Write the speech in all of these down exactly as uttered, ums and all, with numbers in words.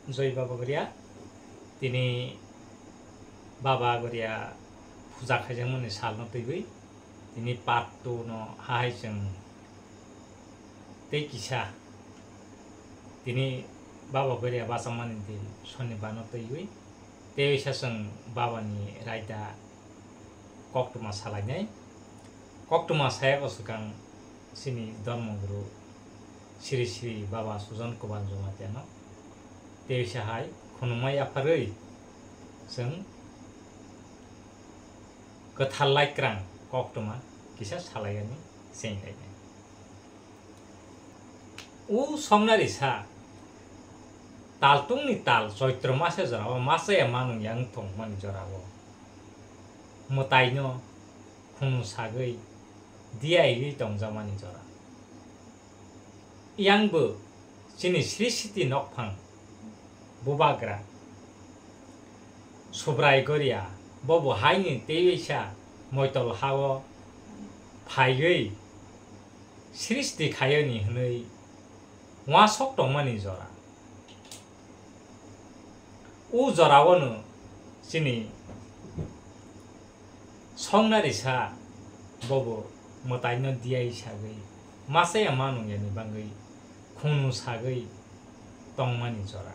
Joi Baba Goria, tini Baba Goria puja khaijakmani salno twiwi tini part two no hahai chwng tei kisa tini Baba Goria bachakmani din Shonibar no twiwi tei waisa chwng Baba ni raida koktwma salainai. Koktwma saya o swkang chini Dharmaguru Sri Sri Baba Sujan Kumar Jamatia no tei waisa hai khunumai yapharwi chwng kwthar laikrang koktwma kisa salaiyani chenglainai. O songnari sa taltungni tal Choitro masa jorao machaya manung yang tongmani jorao mwtaino khunu sagwi diyaigwi tongjakmani jora. Yangbo chini Sri Siti nokphang bubagra Subrai Goria bobo haini teiwisa moitol hao phaiwi srishti khayoni hwnwi uasok tongmani jora. O jorao no chini songnari sa bobo mwtaino diyai sagwi machaya manung yani bangwi khunu sagwi tongmani jora.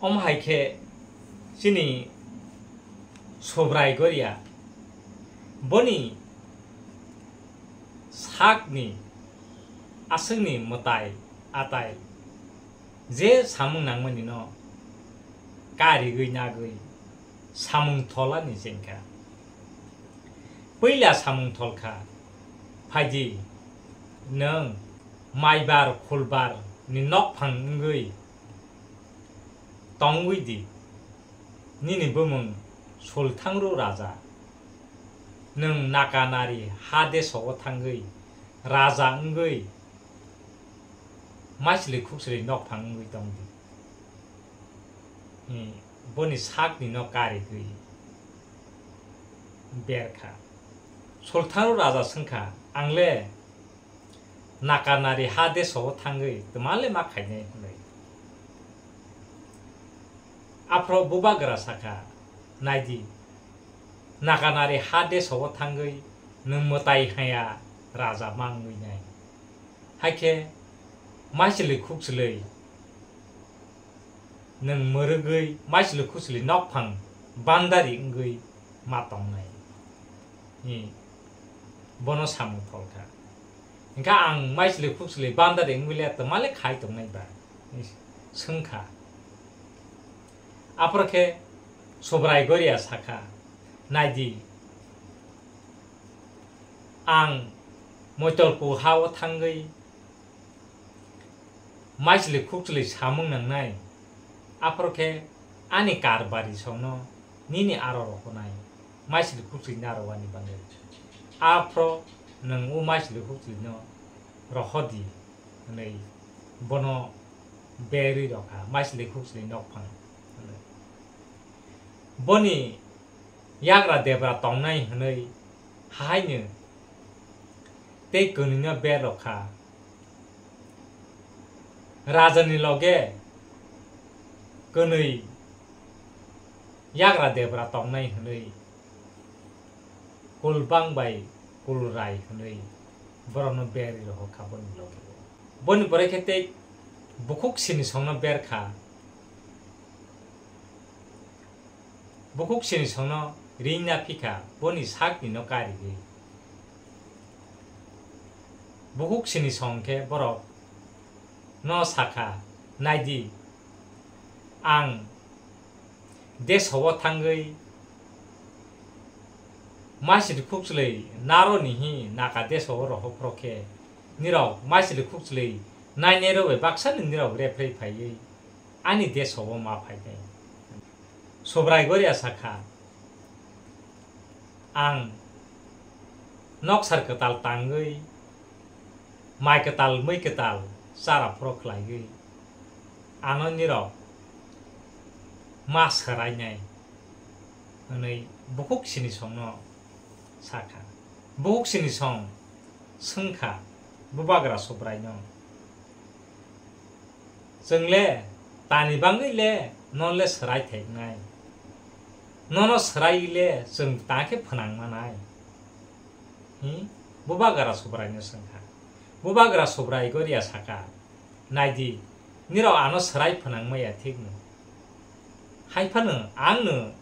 Omo hai khe chini Subrai Goria boni sakni aswkni mwtai atai je samung nangmani no karigwi nagwi samung tholani chengkha. Puila samung tholkha, phaidi nwng maibar khulbar ni nokphang wngwi tongwi di, nini bumung Sulthangru raja, nwng Nakanari ha desao thangwi raja wngwi maisli khuksli nokphang wngwi tong di. Boni sakni no karigwi berkha. Sulthangru raja swngkha, "Angle Nakanari ha desao thangwi twmale ma khainai?" hwnwi. Aphro bubagra sakha, "Naidi, Nakanari ha desao thangwi nwng mwtai haya raja ma wngwi nai. Haikhe maisli khuksli nwng mwrwgwi maisli khuksli nokphang bandari wngwi ma tongnai." Hi, bono samung tholkha. Hinkhe ang maisli khuksli bandari wngwi le twmale khai tongnai ba? Hi swngkha. Aphro khe Subrai Goria sakha, "Naidi, ang moitol ku hao thangwi maisli khuksli samung nangnai, aphro khe ani karbari songno nini aro rohonai, maisli khuksli narwani bagwi. Aphro nwng o maisli khuksli no rohodi," hwnwi bono berwi rokha, maisli khuksli nokphang hwnwi. Boni yagra debra tongnai hwnwi haino tei kwnwino ber rokha. Rajani loge kwnwi yagra debra tongnai hwnwi Kulbang bai Kulrai hwnwi borokno berwi rohorkha boni loge. Boni pore khe tei bukhuk sini songno berkha. Bukhuk sini songno ringna phikha boni sakni no karigwi. Bukhuk sini song khe borok no sakha, "Naidi, ang desao thangwi maisli khuksli naroni hi Naka desao rohorphro khe nirok maisli khuksli nainai rok bai baksano nirok rephrwi phaiwi ani desao ma phainai." Subrai Goria sakha, "Ang noksar kwtal tangwi, mai kwtal, mui kwtal chara phoro khlaiwi ano nirok ma swrainai," hwnwi bukhuk sini songno sakha. Bukhuk sini song swngkha, Bubagra Subraino. Chwng le tani bagwi le nono le swrai thainai. Nono swrai le chwng ta khe phnang manai. Hi? Bubagra Subraino swngkha. Bubagra Subrai goria saka, "Naidi, nirok ano swrai phnang maya thikno. Hai phano angno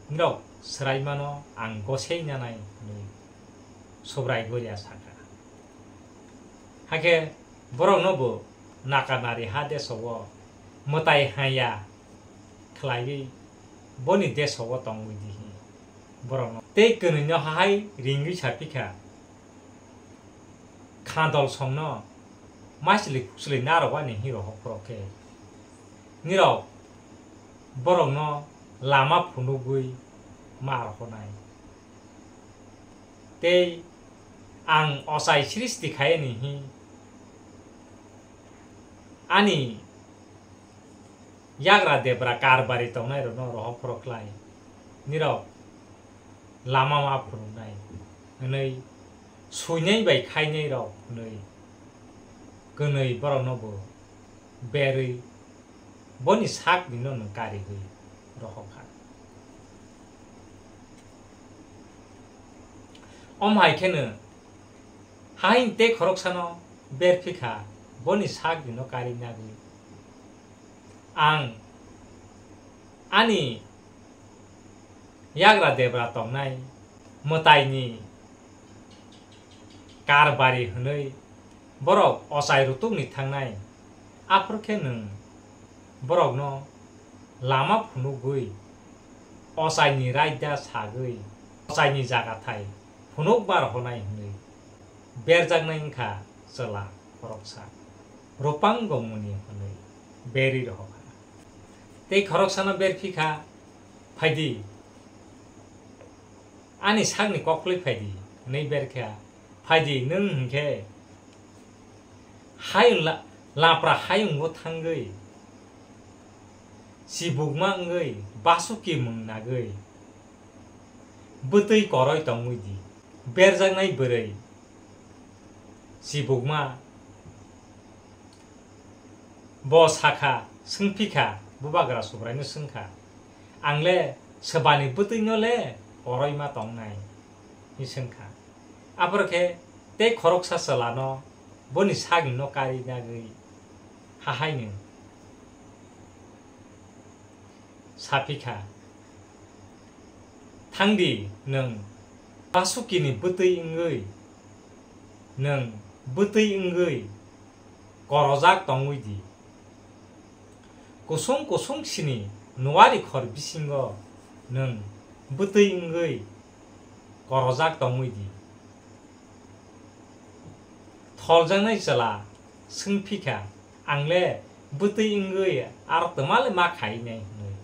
nirok swrai mano ang gosei nanai," hwnwi Subrai goria saka. Hakhe borokno bo naka nari ha deso o mwtai haya khlaiwi boni deso o tongwi di hi borokno. Tei kwnwino hai ringwi sa phikha, "Kha dol songno maisli khuksli narwk ani hi rohor phoro khe nirok borokno lama phunugwi ma rohornai." Tei ang ochai srishti khaini hi ani yagra debra karbari tongnairokno rohor phoro khlai nirok lama ma phunuknai hwnwi suinai bai khainairok hwnwi kwnwi borokno bo berwi boni sakni no nwng karigwi rohor kha. Omo hai kheno hain tei khoroksano berphi kha boni sakni no kari nagwi. Ang ani yagra debra tongnai mwtaini karbari hwnwi borok ochai rutukni thangnai, aphuru khe nwng borokno lama phunugwi ochaini raida sagwi ochaini jagathai phunukma rohornai hwnwi berjaknai wngkha chwla khoroksa, Rupango Muni hwnwi berwi rohorkha. Tei khoroksano berphi kha, "Phaidi, ani sakni koklwi phaidi," hwnwi berkha. Phaidi nwng hinkhe hayung la-, lapra hayungo thangwi, chibukma wngwi, basuki mung nagwi, bwtwi koroi tongwi di. Berjaknai bwrwi chibukma bo sakha, swngphikha, Bubagra Subraino swngkha, "Ang le swbani bwtwino le koroi ma tongnai?" hwnwi swngkha. Aphuru khe tei khoroksa chwlano boni sakni no kari nagwi hahaino saphikha, "Thangdi, nwng basukini bwtwi wngwi, nwng bwtwi wngwi korojak tongwi di. Kusung kusung sini nuari khor bisingo nwng bwtwi wngwi korojak tongwi di." Tholjaknai chwla swngphikha, "Ang le bwtwi wngwi aro twma le ma khainai?" hwnwi.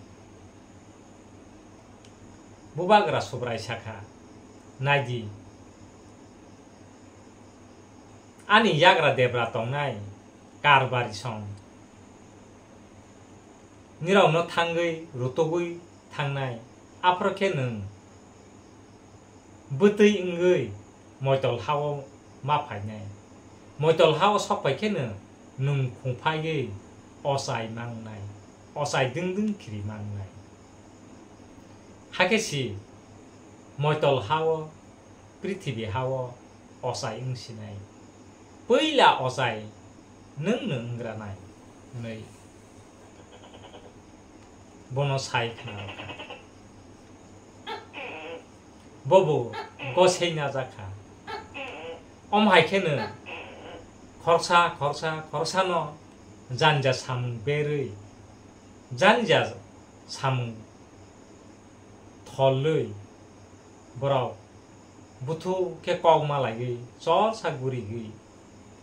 Bubagra Subrai sakha, "Naidi, ani yagra debra tongnai karbari song nirokno thangwi rutugwi thangnai, aphuru khe nwng bwtwi wngwi moitol hao ma phainai. Moitol hao sok phai kheno nwng khungphaiwi ochai mangnai, ochai dwng dwng khiri mangnai. Hakhe si moitol hao, prithibi hao ochai wng sinai. Puila ochai nwng nwng wngranai," hwnwi bono sai khna rwkha. Bobo gosei najakha. Omo hai kheno khoroksa, khoroksa, khoroksano janja samung berwi, janja samung tholwi borok buthu khe kok malaiwi chorsa gurigwi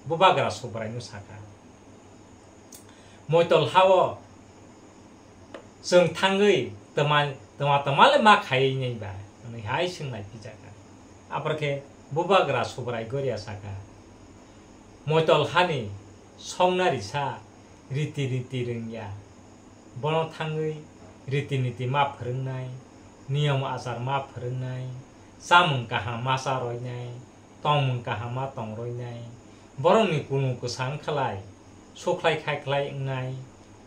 Bubagra Subraino sakha, "Moitol hao chwng thangwi twma, twma, twma le ma khaiwi nai ba?" hwnwi hai swng lai phijakha. Aphuru khe Bubagra Subrai goria sakha, "Moitol hani songnari sa riti niti rwngya. Bono thangwi riti niti ma phwrwngnai, niyom achar ma phwrwngnai, chamung kaham ma charoinai, tongmung kaham ma tongroinai, Borokni kunu kwsa wngkha lai, sukhlai khaikhlai wngnai,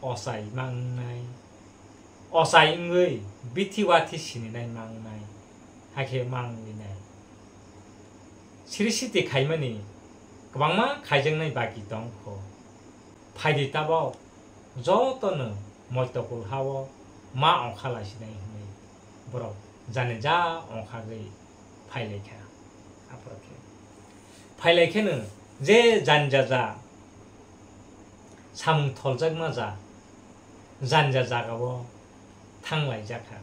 ochai ma wngnai, ochai wngwi bithi wathi sininai ma wngnai, hakhe ma wngwi nai. Siri siti khaimani kwbangma khaijaknai baki tong kho. Phaidi tabok jotono moitokol hao ma ongkha laisinai hwnwi borok jani ja ongkhagwi phailaikha. Aphuru khe phailaikhe no je janja ja samung tholjakma ja janja jagao thanglaijak kha.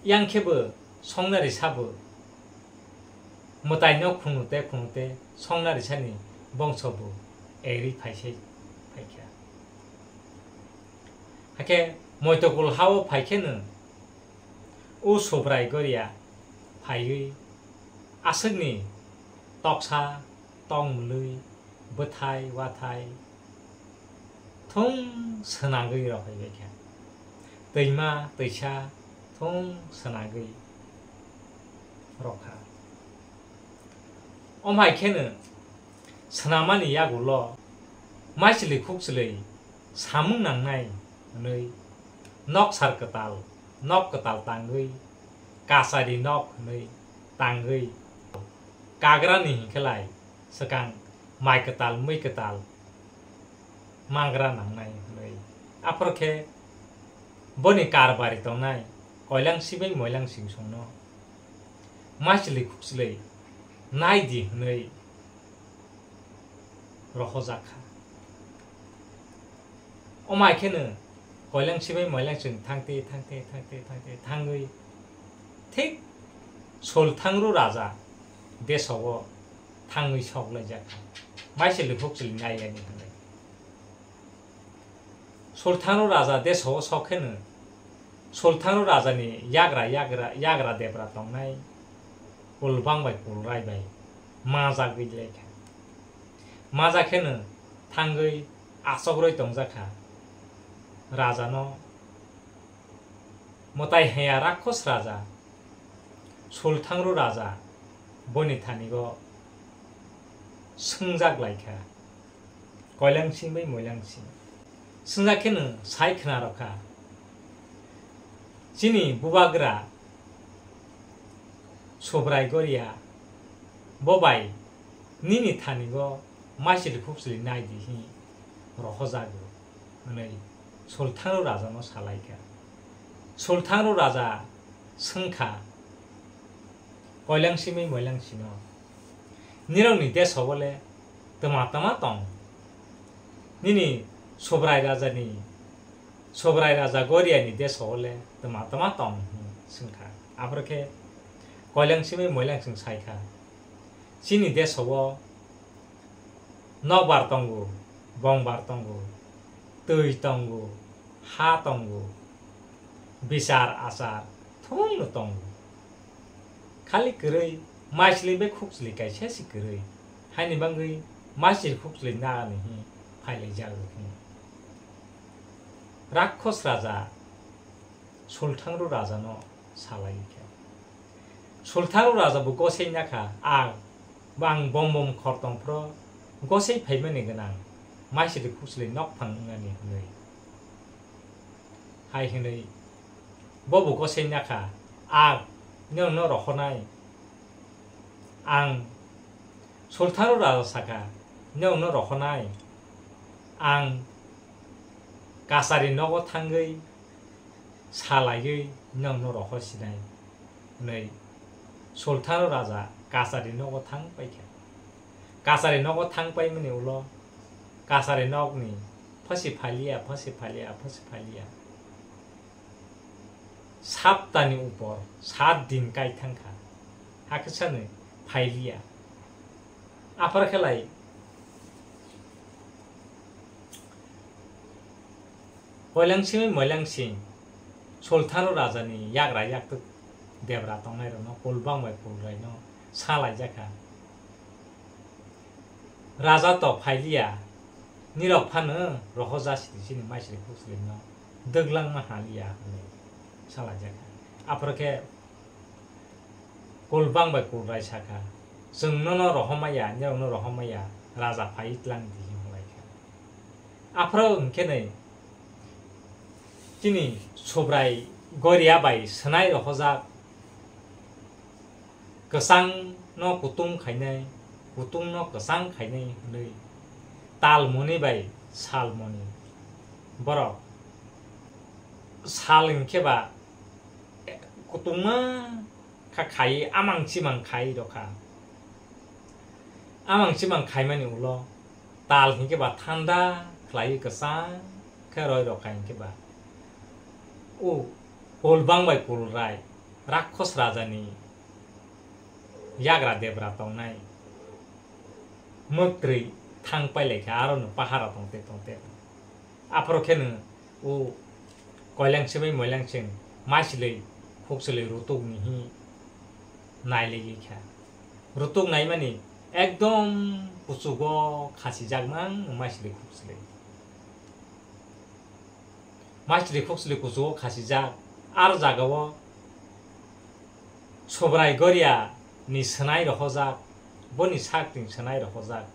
Yang khe bo songnari sabo mwtai no khunute khunute songnari sani bongso bo eri phaisai phaikha. Hakhe moitokol hao phaikhe no o Subrai Goria phaiwi aswkni toksa tongmwlwi bwthai wathai thung swnagwi rw phaibaikha. Twima twisa thung swnagwi rwkha. Omo hai kheno swnamani yagulo maichwlwi khukchwlwi samung nangnai hwnwi nok sar kwtal, nok kwtal tangwi, kachari nok hwnwi tangwi, kagrani hinkhe lai swkang mai kwtal mui kwtal magra nangnai hwnwi. Aphuru khe boni karbari tongnai Koilangsing bai Moilangsing songno maichwlwi khukchwlwi nai di hwnwi rohorjak kha. Omo hai kheno Koilangsing bai Moilangsing thangte thangte thangte thangte thangwi thik Solthangru raja desao thangwi sok laijak kha, maichwlwi khukchwlwi nai yani hwnwi. Solthangru raja desao sok kheno Solthangru rajani yagra yagra yagra debra tongnai Kulbang bai Kulrai bai majagwi laikha. Majak kheno thangwi achokrwi tongjak kha rajano. Mwtai haya Rakkhos raja Solthangru raja boni thanigo swngjak laikha, Koilangsing bai Moilangsing. Swngjak kheno sai khna rokha, chini bubagra Subrai Goria bo bai nini thanigo maichwlwi khukchwlwi nai di hi rohorjago hwnwi Solthangru rajano salaikha. Solthangru raja swngkha Koilangsing bai Moilangsingno, "Nirokni desao le twma twma tong? Nini Subrai rajani, Subrai raja Goriani desao le twma twma tong?" hwnwi swngkha. Aphuru khe Koilangsing bai Moilangsing saikha, "Chini desao nokbar tongo, bongbar tongo, twi tongo, ha tongo, bichar achar thungno tongo. Khali kwrwi maichwlwi bai khukchwlwi kaisa se kwrwi, haini bagwi maichwlwi khukchwlwi nani hi phailaijago," hwnwi Rakkhos raja Solthangru rajano salai kha. Solthangru raja bo gosei nakha, "A, ang bom bom khor tongphro gosei phaimani gwnang, maichwlwi khukchwlwi nokphang wngnani," hwnwi. Hai hwnwi bo bo gosei nakha, "A, nwng no rohornai, ang Solthangru raja sakha, nwng no rohornai, ang kachari nogo thangwi salaiwi nwng no rohor sinai," hwnwi Solthangru raja kachari nogo thang paikha. Kachari nogo thang paimani ulo kachari nokni phosi phaliya, phosi phaliya, phosi phaliya. Saptani upor sat din kai thangkha, hakhe sani phailiya. Aphar khe lai Koilangsing bai Moilangsing Solthangru rajani yagra yaktwk debra tongnairokno Kulbang bai Kulraino salaijakha, "Raja to phailiya, nirok phano rohor jasidi chini maichwlwi khukchwlwino dwglangma haliya," hwnwi salaijakha. Aphuru khe Kulbang bai Kulrai sakha, "Chwng nono rohormaya, norokno rohormaya, raja phai tlang di," hwnlaikha. Aphuru hwnkhe nai chini Subrai Goria bai swnai rohorjak, kwchangno kutung khainai, kutungno kwchang khainai hwnwi talmoni bai salmoni borok sal hwnkhe ba kutungma kha khai, amang chimang khai rokha. Amang chimang khaimani ulo tal hinkhe ba thanda khlaiwi kwchang khe roi rokha hinkhe ba. O Kulbang bai Kulrai Rakkhos rajani yagra debra tongnai mwktwi thang pailaikha, aro no pahara tongte tongte. Aphuru khe no o koilang simi moilang sing maisilwi khuksilwi rutuk ni hi nailigi kha. Rutuk naimani ekdom kuchugo khasijak mang maisilwi khuksilwi. Maisilwi khuksilwi kuchugo khasijak, ar jagao Subrai Goria ni swnai rohorjak, boni sak twing swnai rohorjak.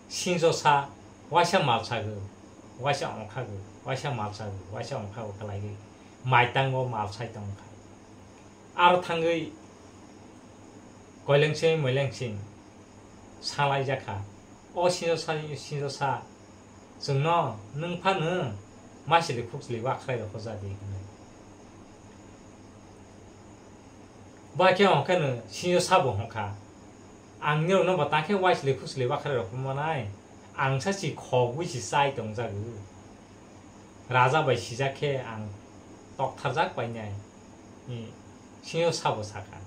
Sinjosa waisa malsago, waisa ongkhago, waisa malsago, waisa ongkhago khlaigwi maitango malsai tongkha. Aro thangwi koilengsing moilengsing salaijakha, "O sinjosa, sinjosa, chwngno nwng phano maisilwi khuksilwi wakhrai rohorjadi," hwnwi. Ba khe hwnkhe no sinjosabo hwnkha, "Ang nirokno bo ta khe waisilwi khuksilwi wakhrai rok manai, ang sa si khogwi si chai tongjago. Raja bai sijak khe ang toktharjak painai," hi sinjosabo sakha.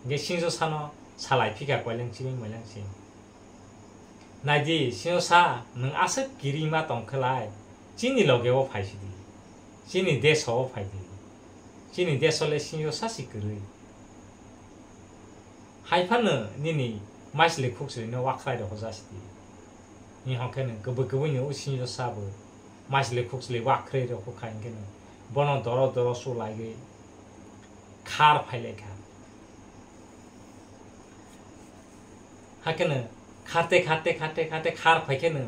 Hwnkhe sinjosano salai phikha koilengsing moilengsing. Naidi, sinjosa, nwng aswk kirima tongkhlai, chini logeo phaisidi, chini desao phaidi, chini desole sinjosa si kwrwi. Haiphano nini maisilwi khuksilwino wakhrai rohorjasidi. Ni hwnkhe nwng kwbwi kwbwino o sinjosabo maisilwi khuksilwi wakhrai rohorkha hwnkhe nwng bono doro doro chulaigwi khar phailaikha. Hakhe no kharte, kharte, kharte, kharte khar phai khe no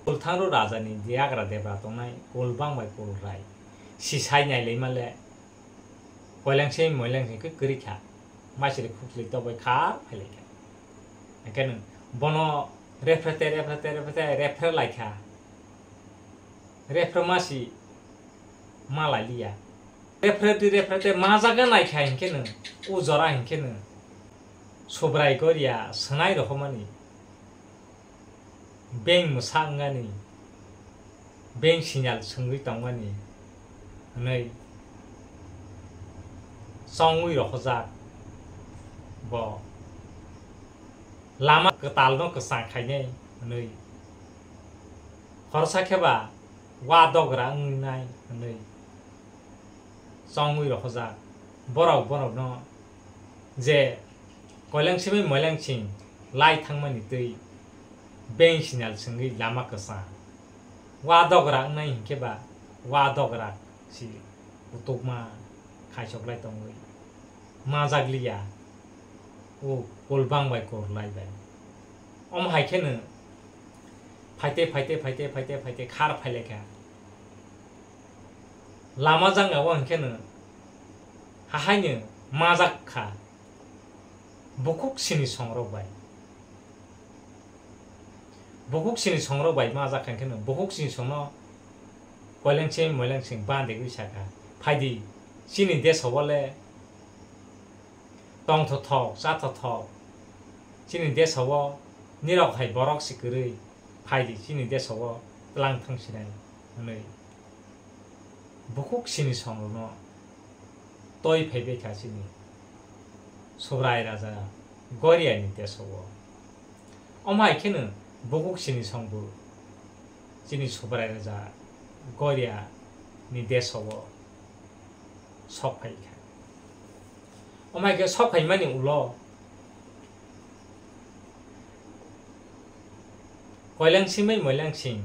Kulthangru rajani yagra debra tongnai Kulbang bai Kulrai sisai nailaima le koilengsing moilengsing khe kwrwi kha, maisilwi khuksilwi toboi khar phailaikha. Hakhe no bono rephrete, rephrete, rephrete, rephrelaikha. Rephre masi malailiya. Rephre twi rephre tei ma jaga naikha hinkhe no, o jora hinkhe no Subrai Goria swnai rohormani, beng mwsa wngani, beng sinyal swngwi tongmani hwnwi chongwi rohorjak bo lama kwtalno kwchang khainai hwnwi. Khoroksa khe ba wa dogra wngwi nai hwnwi chongwi rohorjak. Borok borokno je koilengsimi moilengsing lai thangmani twi beng sinyal swngwi lama kwchang. Wa dogra wngnai hinkhe ba wa dogra si kutukma khaichok lai tongwi majak liya. O Kulbang bai Kulrai bai. Omo hai kheno phaite, phaite, phaite, phaite, phaite khar phailaikha. Lama jangao hinkhe no hahaino majak kha bukhuk sini songrok bai. Bukhuk sini songrok bai majak kha hinkhe no bukhuk sini songno koilengsing moilengsing bandegwi sakha, "Phaidi, chini desao le tongthothok, chathothok, chini desao nirok hai borok si kwrwi, phaidi chini desao tlang thang sinai," hwnwi bukhuk sini songrokno toi phaibai kha chini Subrai Raja Goriani desao. Omo hai kheno bukhuk sini songbo chini Subrai Raja Goria ni desao sok phai kha. Omo hai khe sok phaimani ulo koilengsing bai moilengsing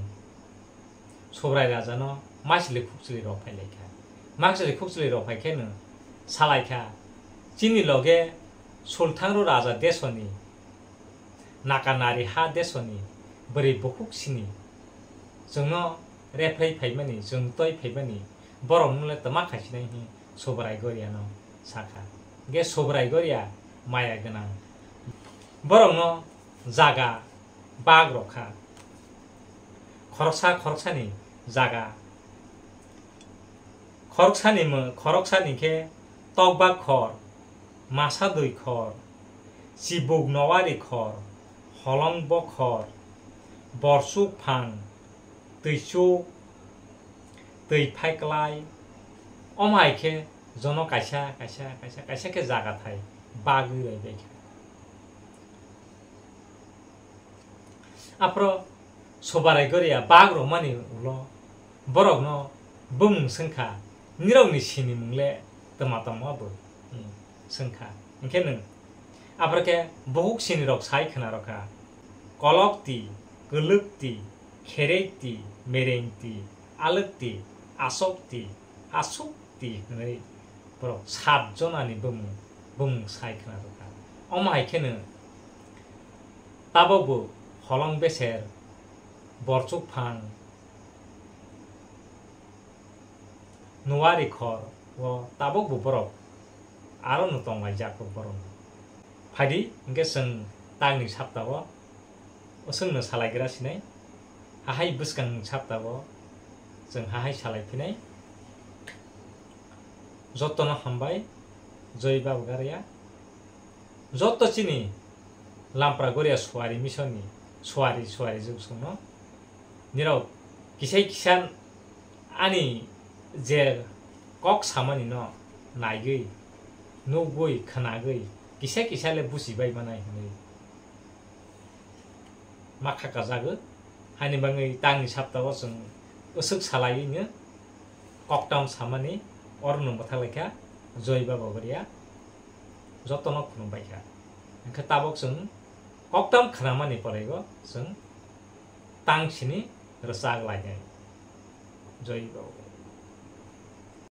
Subrai Raja no maisili khuksili rok phai lai kha. Maisili khuksili rok phai khe no sa lai kha, "Chini loge Sulthangrw raja desoni, Nakanari ha desoni bwrwi bukhuk sini, chwngno rephai phaimani, chwng toi phaimani, borokno le twma khaisinai hi Subrai Goriano sakha. Ge Subrai Goria maya gwnang, borokno jaga bag rokha, khoroksa khoroksani jaga, khoroksani mw-, khoroksani khe Tokbak khor, Masadui khor, Chibuk Nowari khor, Holong Bokhor, Borsuk Phang, Twichuk, Twi Phaiklai, omo hai khe jono kaisa, kaisa, kaisa, kaisa khe jaga thai bagwi raibai kha. Aphro Subrai Goria bag rwmani ulo borokno bumung swngkha, "Nirokni sinimung le twma tongma bo?" Hmm, swngkha. Hinkhe nwng aphro khe buhuk sinirok sai khna rwkha, "Kolokti, Kwlwkti, Kherekti, Merengti, Alwkti, Asokti, Asukti," hwnwi borok sat jonani bumung, bumung sai khna rwkha. Omo hai kheno tabukbo Holong Beser, Borsuk Phang, Nowari khor o tabukbo borok aro no tonglaijak borok. Phaidi, hinkhe chwng tangni saptao o chwngno salaigra sinai. Hahai bwskang saptao chwng hahai salai phinai. Jotono hambai, Joi Baba Garia. Joto chini Lampra Goria Suari Misoni suari, suari jwk songno. Nirok kisai kisa ani je kok samani no naigwi, nugwi, khwnagwi, kisa kisa le buchibai manai hwnwi ma kha kajago. Haini bagwi tangni saptao chwng usuk salaiwi no koktam samani oro no bwthaklaikha Joi Baba Goria. Jotono khulumbaikha. Hinkhe tabuk chwng koktam khwnamani porego chwng tang sini rwchak lainai. Joi Baba.